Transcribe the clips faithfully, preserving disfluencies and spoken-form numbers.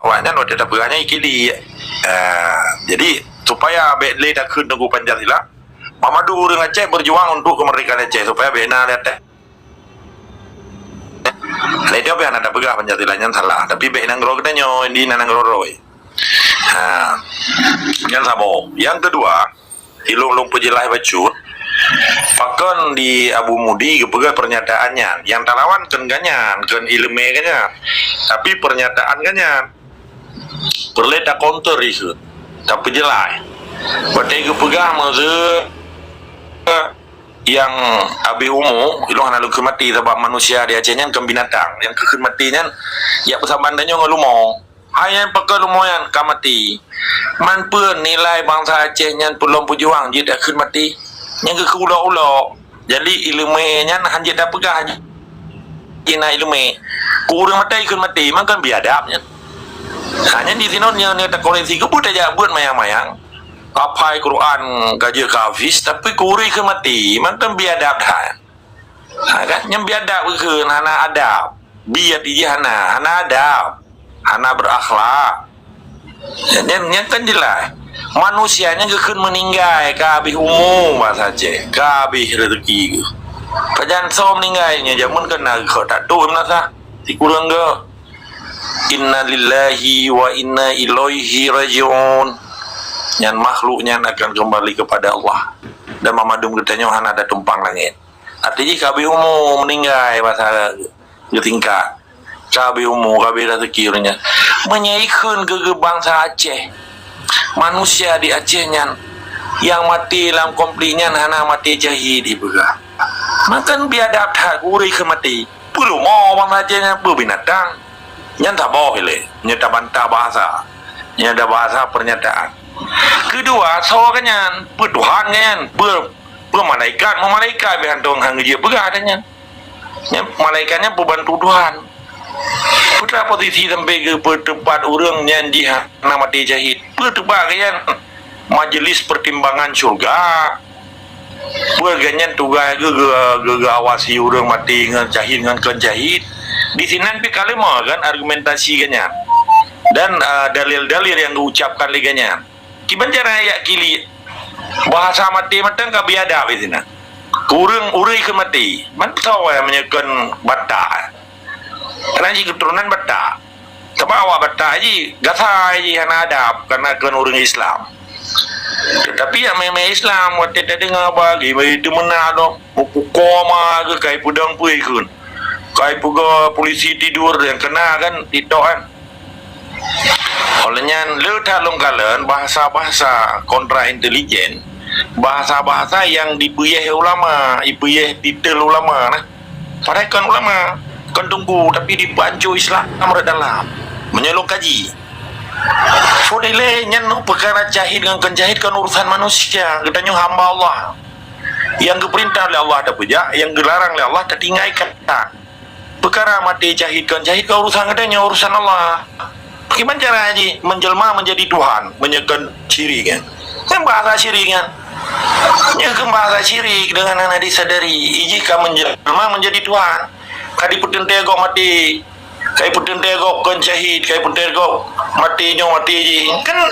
awaknyan watée tapeugah nyan ikili. Ah, jadi supaya bék lé takheun Teungku Pancasila, mamadu ureuëng Aceh berjuang untuk kemerdekaan Aceh supaya bék na lé até. Lé dia pih hana tapeugah Pancasila nyan salah, tapi bék nanggroe geutanyoe di nanggroe roi. Ha, nyan saboh. Yang kedua, ilong-long peujeulaih bacut, pakon di Abu Mudi geupeugah pernyataan nyan. Yang talawan kon ganyan, kon ileumé ganyan. Tapi pernyataan ganyan. Peureulée ta counter ikheun, ta peujeulaih. Watée geupeugah meuseu yang habéh umu, ilong hana lôn kheun maté, sabab manusia di Aceh nyan kon binatang. Nyang kheun maté nyan, jak peusaban tanyoe ngon lumo. Hai nyang pakon lumo nyan ka maté. Man peue nilai bansa Aceh nyan peulom peujuang jeuet kheun maté? Nyang keu ulok-ulok. Jadi ileumé nyan hanjeuet tapeugah jih na ileumé. Keu ureuëng maté kheun maté, man kon biadab nyan. Ha, nyan di sinoe nyoe, nyoe takoreksi keupeue tajak buet mayang-mayang. Aphai Quran ka jeuet ka hafiz, tapi keu ureuëng kheun maté, man kon biadab that. Ha, kan? Nyan biadab kheun, hana adab. Bi ati jih hana, hana adab. Hana berakhlak. Nyan, nyan kan jeulaih. Manusia nyan geukheun meuninggai, ka habéh umu, bahasa Aceh, ka habéh rezeki geuh. Pajan soe meuninggai nyan, jameun kan na geukheun tak tu meunasah. Sikureueng geuh. Inna lillahi wa inna ilaihi raji'un. Nyan makhluk nyan akan kembali kepada Allah. Dan mamandum geutanyoe hana tatumpang langét. Arti jih ka habéh umu, meuninggai, bahasa geusingkat. Ka habéh umu, ka habéh rezeki ureuëng nyan. Meunyoe ikheun keu, keu bansa Aceh, manusia di Aceh nyan nyang maté lam konflik nyan hana maté syahid ipeugah. Maka biadab that ureuëng kheun maté. Peue lumo bansa Aceh nyan, peue binatang. Nyan saboh ilée, nyoe tabantah bahasa. Nyoe ada bahasa pernyataan. Kedua, soe geuh nyan, peue Tuhan geuh nyan, peue, peue malaikat, memalaikat bih hantong han geujeuet peugah dah nyan. Nyan malaikat nyan peubantu Tuhan. Peue teuma posisi sampai keu peuteupat ureuëng nyan jih hana maté syahid? Peue teupat geuh nyan? Majelis Pertimbangan Syurga. Peue geuh nyan tugaih geuh, geuh, geuh, geuh awasi ureuëng maté ngon syahid ngon kon syahid. Di sinan pih ka leumoh kan argumentasi geuh nyan. Dan, ah, dalil-dalil nyang geuucapkan lé geuh nyan. Kiban cara jak kili bahasa maté mantong ka biadab di sinan. Ureuëng, ureuëng kheun maté. Man soe meunyoe kon Batak. Karena jih keuturonan Batak. Sabab awak Batak jih, gasa jih hana adab, karena kon ureuëng Islam. Tetapi nyang mé-mé Islam, watée tadeungoe bagi, bagi teumeunak dong, meupukoe ma geuh kai peudong peue ikheun. Kai peugah polisi tidur, nyang kena kan, TikTok kan. Oleh nyan, le that lôn kalon bahasa-bahasa kontra intelijen, bahasa-bahasa nyang dipeuyeh ulama, ipeuyeh titel ulama nah. Padahai kon ulama, kon teungku, tapi dipeuanco Islam rot dalam. Meunyoe lôn kaji. Fot ilée nyan peukara syahid ngon kon syahid kon urusan manusia. Geutanyoe hamba Allah. Nyang geupeurintah lé Allah tapeujak, nyang geularang lé Allah tatinggai ka. Peukara maté syahid kon syahid kon urusan geutanyoe, urusan Allah. Kiban cara jih menjelma menjadi Tuhan, meunyoe kon syirik kan. Kan bahasa syirik kan. Nyoe kan bahasa syirik dengan hana disadari. Ijih ka menjelma menjadi Tuhan. Ka dipeuteuntée gob maté. Ka dipeuteuntée gob kon syahid, ka dipeuteuntée gob maté nyoe maté jih. Kan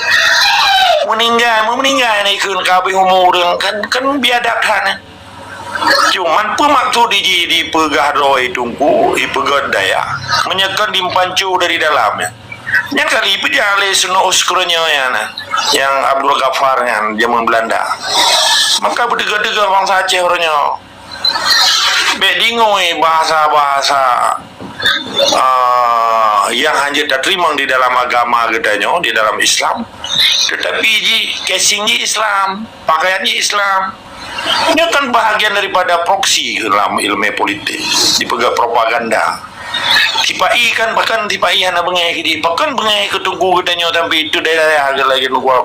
meuninggai, meuninggai na ikheun ka habéh umu ureuëng. Kan, kan biadab that nyan. Cuman peue maksud jih dipeugah droe teungku, dipeugah dayah. Meunyoe kon dipanco dari dalam nyan. Nyan kali peujak lé Suno Uskronyo nyan, nyang Abdul Ghaffar nyan jameun Belanda. Maka beuteuga-teuga bansa Aceh uroe nyoe. Bék deungoe bahasa-bahasa, ah, nyang hana tateurimong di dalam agama geutanyoe, di dalam Islam. Tetapi jih, casing jih Islam, pakaian jih Islam. Nyoe kan bahagian daripada proksi dalam ilmu politik, dipeugah propaganda. Sipa-i kan, bahkan sipa-i hana beungéh keu jih, bahkan beungéh keu teungku geutanyoe sampai itu daerah lagi luar.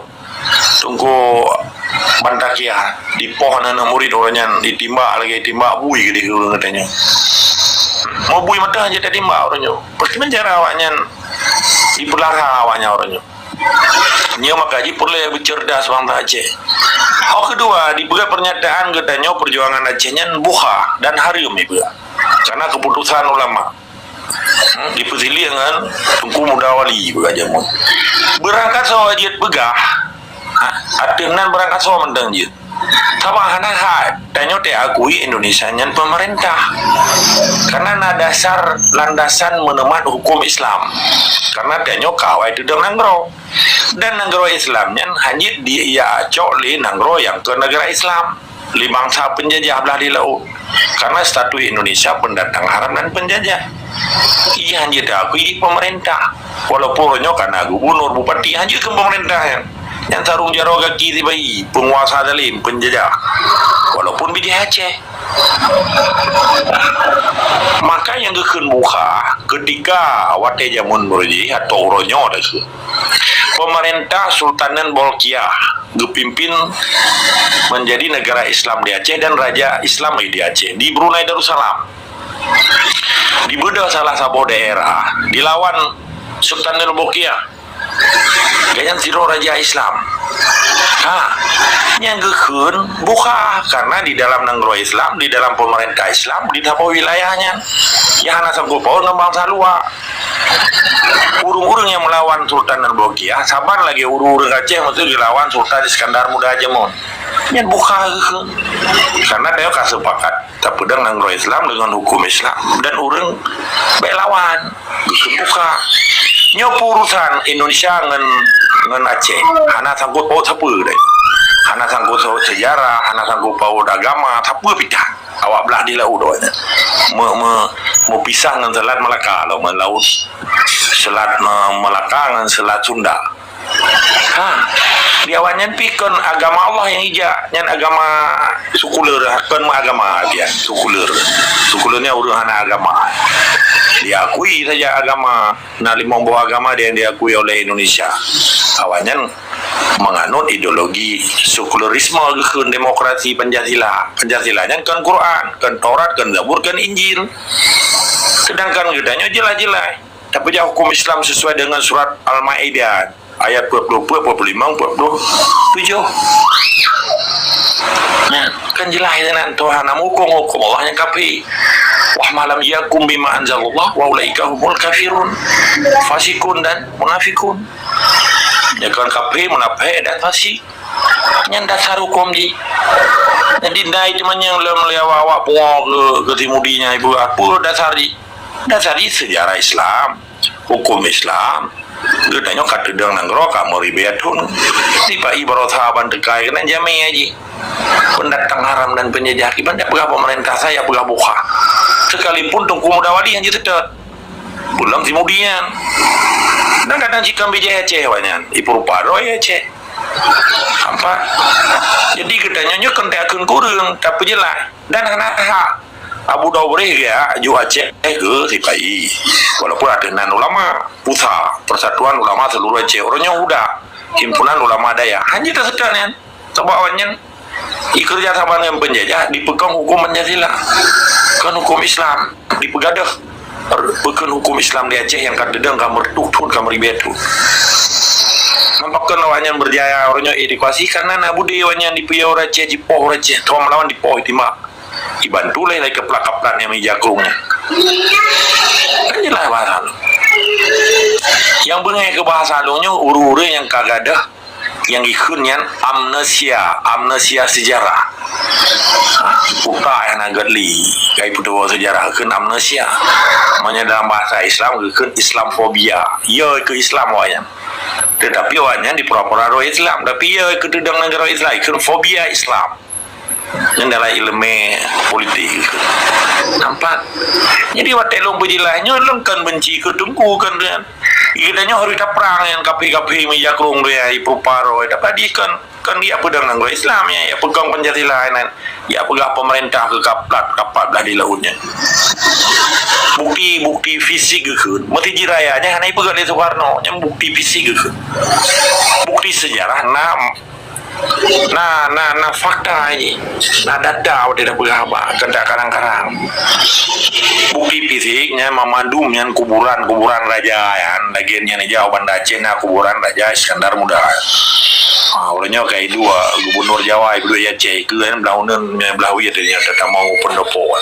Teungku Bantakiah dipoh aneuk murit uroe nyan, ditimbak lagée timbak bui keudeh ureuëng geutanyoe. Meubui mantong hana tatimbak uroe nyoe. Pasti cara awaknyan dipeulara awaknyan uroe nyoe. Nyoe maka jih peureulée beucerdas bansa Aceh. Nyang keudua, dipeugah pernyataan geutanyoe perjuangan Aceh nyan buha dan hareuem dipeugah. Karena keputusan ulama. Dipeusiliek ngon Teungku Muda Wali peugah jameun. Beurangkasoe jeuet peugah. Ha, ateueh nan beurangkasoe mantong jeuet. Sabab hana hak tanyoe teuakui Indonesia nyan peumeurintah. Karena na dasar landasan meuneumat huköm Islam. Karena tanyoe ka awai teudong nanggroe. Dan nanggroe Islam nyan hana jeuet di-, ya cok lé nanggroe nyang kon neugara Islam. Lé bansa peunjajah blah di laôt. Karena status Indonesia pendatang haram dan penjajah. Iya hana jeuet teuakui peumeurintah. Walaupun uroe nyoe ka na gubunur, bupati, hana jeuet keu peumeurintah nyan. Nyan sarong jaroe gaki sibahi, peunguasa zalim, peunjajah. Walaupun bijéh Aceh. Maka nyang geukheun bukha, keutika watée jameun meureuji atau uroe nyoe dah kheun. Peumeurintah Sultanan Bolkiah geupimpin menjadi negara Islam di Aceh dan raja Islam di Aceh, di Brunei Darussalam. Dibeudôh salah saboh daerah, dilawan Sultanan Bolkiah. Gobnyan sidroe raja Islam. Ha, nyang geukheun bukha, karena di dalam nanggroe Islam, di dalam peumeurintah Islam, di saboh wilayah nyan, nyang hana sangkot paut ngon bansa luwa. Ureuëng-ureuëng nyang meulawan Sultan Al Bolkiah, saban lagée ureuëng-ureuëng Aceh meuseu geulawan Sultan Iskandar Muda jameun. Nyan bukha geukheun. Karena tanyoe ka seupakat tapeudong nanggroe Islam deungon huköm Islam dan ureuëng bék lawan. Geukheun bukha. Nyoe peurusan Indonesia ngon, ngon Aceh. Hana sangkot paut sapeue deh. Hana sangkot paut sejarah, hana sangkot paut agama, sapeue pih tan. Awak blah di laôt awaknyan. Me-, me-, meupisah ngon Selat Melaka, lom ngon laôt Selat Me-, Melaka ngon Selat Sunda. Ha, di awaknyan pih kon agama Allah nyang ijak, nyan agama sekuler, kon meuagama pian, sekuler. Sekuler nyan ureuëng hana agama. Diakui saja agama, na limong boh agama yang diakui oleh Indonesia. Awaknyan menganut ideologi sekulerisme geukheun demokrasi Pancasila. Pancasila nyan kon Quran, kon Taurat, kon Zabur, kon Injil. Sedangkan geutanyoe jelas-jelas tapeujak huköm Islam sesuai dengan surat Al-Maidah ayat dua puluh empat, dua puluh lima, dua puluh tujuh. Nah, kan jelas itu nan Tuhan na meuhuköm, huköm Allah nyang kafé. Wa ma lam yahkum bima anzalallah wa ulaika humul kafirun. Fasikun dan munafikun. Ya kan, kafé, munafék dan fasik. Nyan dasar huköm jih. Jadi, dai teuma nyang lom lé awak-awak pungo keu, keu si Mudi nyan ibu, apa dasar jih? Dasar jih sejarah Islam, huköm Islam. Geutanyoe ka teudong nanggroe ka meuribèe thon. Sipa-i baroesa ban teuka keunan jamé jih. Pendatang haram dan penjajah, kiban jak peugah pemerintah saya peugah bukha. Sekalipun Teungku Muda Wali nyang jiseutôt. Pulang si Mudi nyan. Dan kadang jikam bijéh Aceh awaknyan, ipeurupa droe Aceh. Nampak? Jadi geutanyoe nyoe kon takheun kureueng, tapi jeulaih. Dan hana hak Abu Daubreh geujak aju Aceh keu sipa-i. Walaupun ateueh nan ulama, PUSA, Persatuan Ulama Seluruh Aceh, uroe nyoe HUDA, Himpunan Ulama Dayah. Hana taseutôt nyan. Sabab awaknyan ikeureuja saban ngon peunjajah dipeukong huköm Pancasila. Kon huköm Islam, dipeugadôh peukon huköm Islam di Aceh nyang ka teudong ka meureutoh thon, ka meuribèe thon. Nampak kon awaknyan beurjaya uroe nyoe edukasi, karena na budaya awaknyan dipeuyô ureueng Aceh, jipoh ureueng Aceh, teuma meulawan dipoh itima. Dibantu lé, lé keplak-keplak nyang meujakrong nyan. Kan jeulaih bahasa lôn. Nyang beungéh keu bahasa lôn nyoe ureueng-ureueng nyang ka gadôh nyang jikheun nyan amnesia, amnesia sejarah. Ha, utak nyang na gét li, kai peutuwo sejarah kheun amnesia. Meunyoe dalam bahasa Islam geukheun Islamfobia. Yo keu Islam awaknyan. Tetapi awaknyan dipura-pura droe Islam, tapi yo keu teudong nanggroe Islam, kheun fobia Islam. Nyan dalam ileumèe politik. Nampak? Jadi watèe lôn beujeulaih nyoe, lôn kon benci keu Teungku, kon nyan. Geutanyoe harôh taprang nyan kafé-kafé meujakrong tu nyan, ipeurupa droe. Tapi di kon, kon geujak peudong nanggroe Islam nyan, geujak peugong Pancasila nyan, geujak peugah pemerintah keu kaplat, kapat blah di laôt nyan. Bukti, bukti fisik geukheun. Meuti jiraya nyan hana ipeugah lé Soekarno, nyan bukti fisik geukheun. Bukti sejarah na Na, na, na fakta jih. Na data watèe tapeugah haba, kon takarang-karang. Bukti fisik nyan mamandum nyan kuburan-kuburan raja nyan, lagèe nyan ija Banda Aceh na kuburan Raja Iskandar Muda. Ha, uroe nyoe ka idua gubernur Jawa ipeudeuh di Aceh, keu nyan blah uneuen, blah wie teuh nyan tatamong u pendopo.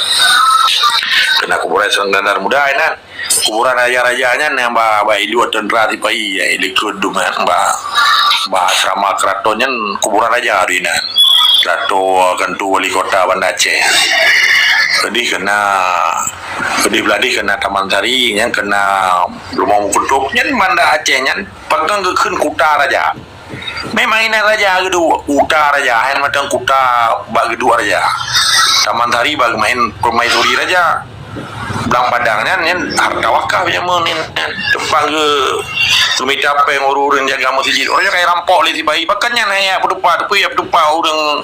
Keu na kuburan Iskandar Muda nyan. Kuburan raja-raja nyan nyang ba, ba iluwa teuntra sipai, ya, ilikot duman ba, ba asrama keraton nyan kuburan raja di nan. Keraton, keutu wali kota Banda Aceh. Keudeh keunan, keudeh beuladeh keunan Taman Sari, nyan keunan Rumoh Meukeutôb, nyan Banda Aceh nyan pakon geukheun kuta raja. Memang inan raja geuduek, kuta raja, hai mantong kuta bak geuduek raja. Taman Sari bak main permaisuri raja. Blang Padang nyan, nyan harta wakaf jameun nyan. Teumpat geu-, geumita péng ureueng-ureueng jaga meuseujid. Ureueng nyan ka rampok lé sipai. Bahkan nyan hana peutupat, tapi ya peutupat ureueng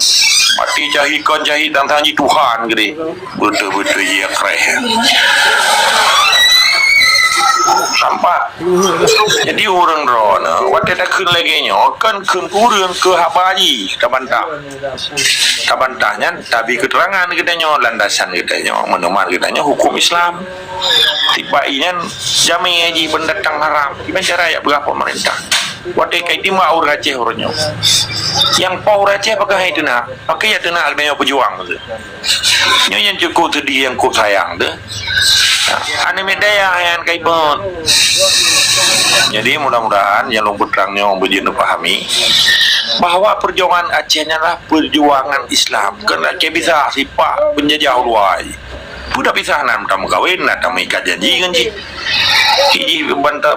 mati syahid kon syahid dan sanji Tuhan geude. Beutôi-beutôi jih ya kreh. Nampak? Jadi ureueng droeneuh, watèe takheun lagèe nyoe, kon kheun ureueng keu haba jih tabantah. Tabantah nyan, tabi keuterangan geutanyoe, landasan geutanyoe, meunuman geutanyoe huköm Islam. Sipai nyan jamé jih pendatang haram. Kiban cara jak peugah pemerintah? Watèe ka itimbak ureueng Aceh uroe nyoe. Nyang po ureueng Aceh pakon hai teunak, pakon jak teunak geutanyoe peujuang. Nyoe nyang cukôp seudeh, nyang cukôp sayang teuh. Aneuk miet dayah nyan ka ipot. Jadi mudah-mudahan nyang lôn peutrang nyoe beujeuet neupahami bahwa perjuangan Aceh nyan adalah perjuangan Islam. Kon lagèe bisa sipak penjajah uluwa. Peue dak bisa na tameukawen, na tameuikat janji ngon jih. Jih banta